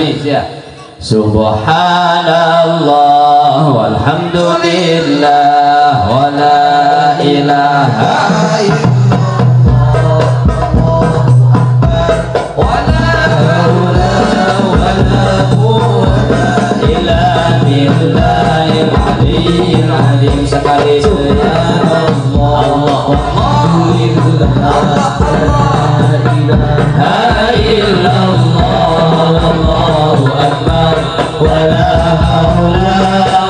Sami siap. Subhanallah walhamdulillah wala ilaha illallah wala haula wala quwwata illa billahil aliyyil azim. Sekali subhanallah alhamdulillah la ilaha illallah allahu akbar wala haula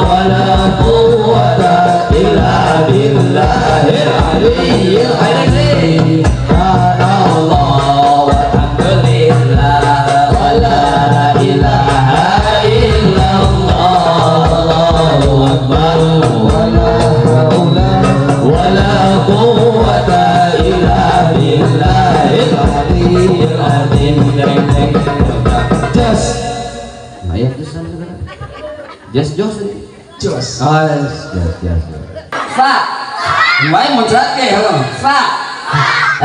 wala quwwata illa billahil aliyyil azim. Subhanallah walhamdulillah wala ilaha illallah allahu akbar wala haula wala quwwata illa billahil aliyyil azim. Jos. Ayah jos jos jos. Oh, jos jos. Fa. Wae muncrat ke heuh. Fa.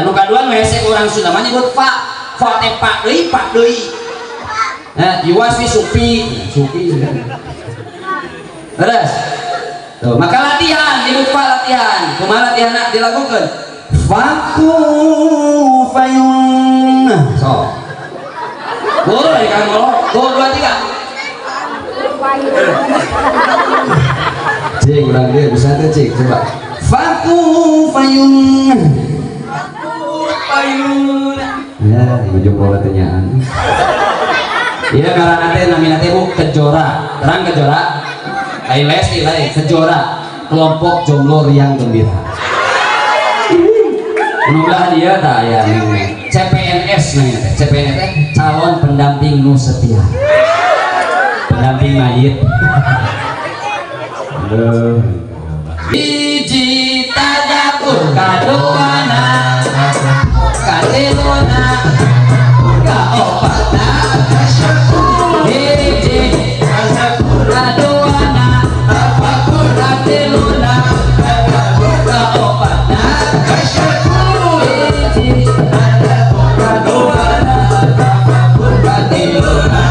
Anu kadua nu hese urang Sunda mah nyebut fa. Fa teh pak deui pak deui. Nah, iwas wi supi, supi. Terus. Tuh, maka latihan nyebut fa latihan. Kumaha latihanna dilakukeun? Faku fayun. So. Boleh kan ngolok? 2, 3. Cing, urang dia bisa teh cing, coba. Faku fayun. Faku fayun. Ya, ibu jempol teh nyaan. Ieu ngaranna teh namina teh Bu Kejora. Terang Kejora? Lain Lesti lain, Kejora. Kelompok jomblo riang gembira. Mudah-mudahan ieu tah aya CPNS namanya teh. CPNS teh calon pendamping nu setia. Pendamping mayit. Aduh. Hiji tadakur kaduana katiluna kaopatna hiji tadakur kaduana katiluna kaopatna hiji tadakur kaduana katiluna.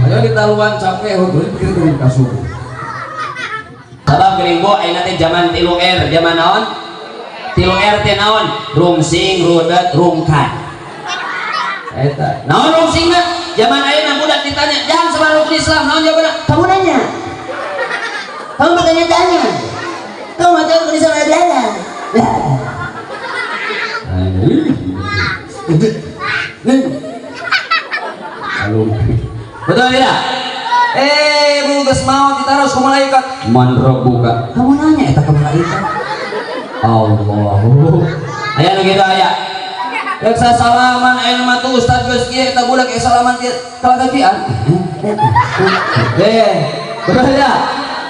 Ayo ditaluan capek heuh pikir kudu kasur. Sabab geuning bu ayeuna teh zaman 3R, zaman naon? 3R teh naon? Rungsing, rudet, rungkad. Eta. Naon rungsingna? Zaman ayeuna budak ditanya, "Jang sabaraha rukun Islam?" Naon jawabanna? Kamu nanya. Kamu bertanya-tanya. Kamu mau tahu rukun Islam ada? Halo. Betul tidak? Bu geus maot ditaros ku malaikat. Man rabbuka? Kamu nanya eta ka malaikat. Allahu. Aya nu kitu aya. Rek salaman aya nu mah tuh ustaz geus kieu eta budak salaman kieu kalagakian. Betul tidak?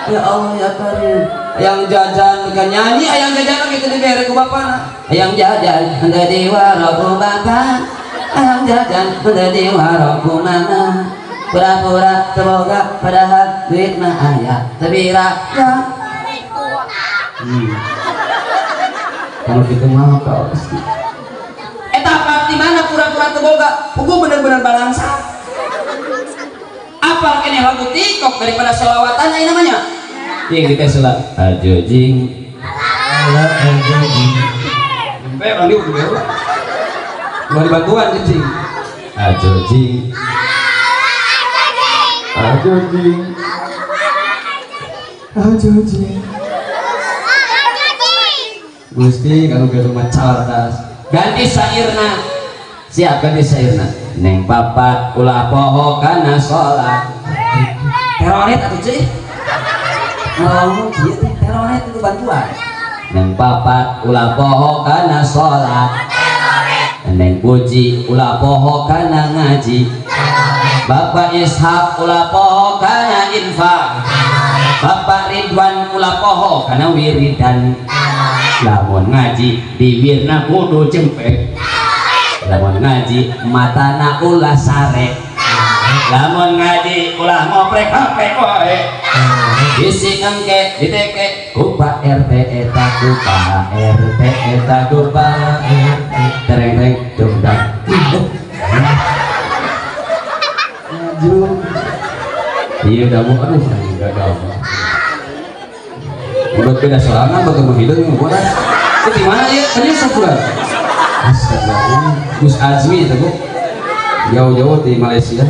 Ya Allah ya Karim. Ayang jajan kan nyanyi, ayang jajan kitu dibere ku bapana. Ayang jajan dadi waraku bapak. Ayang jajan dadi waraku mama. Pura-pura semoga padahal duit mah aya tebira ya. Kalau gitu mah kau pasti. Eta di mana pura-pura teboga? Pugu bener-bener balangsa. Apal kene lagu TikTok daripada sholawatan ini namanya. Ting kita sholat ajo jing. Ala ajo jing. Sampai orang dia udah udah dibantuan cing. Ajo jing. Ajo jing. Ajo jing. Gusti kalau ke rumah cerdas. Ganti sairna. Siap ganti sairna. Neng papat ulah poho kana salat. Teroret atuh ceuy. Ngalamun kieu teh teroret itu bantuan. Neng papat ulah poho kana salat. Neng puji ulah poho kana ngaji. Bapak Ishak ulah poho kana infak. Bapak Ridwan ulah poho kana wiridan. Lamun ngaji bibirna kudu cempek. Lamun ngaji matana ulah sare. Lamun ngaji ulah ngoprek HP wae. Bisi engke diteke ku Pak RT eta ku Pak RT eta ku Pak RT. Tereng-tereng dongdang. Iya damu aduh gagal. Udah beda sorangan batur mah hideung bodas. Itu di mana ieu? Penyusup bulan. Astagfirullah. Gus Azmi itu Bu. Jauh-jauh di Malaysia.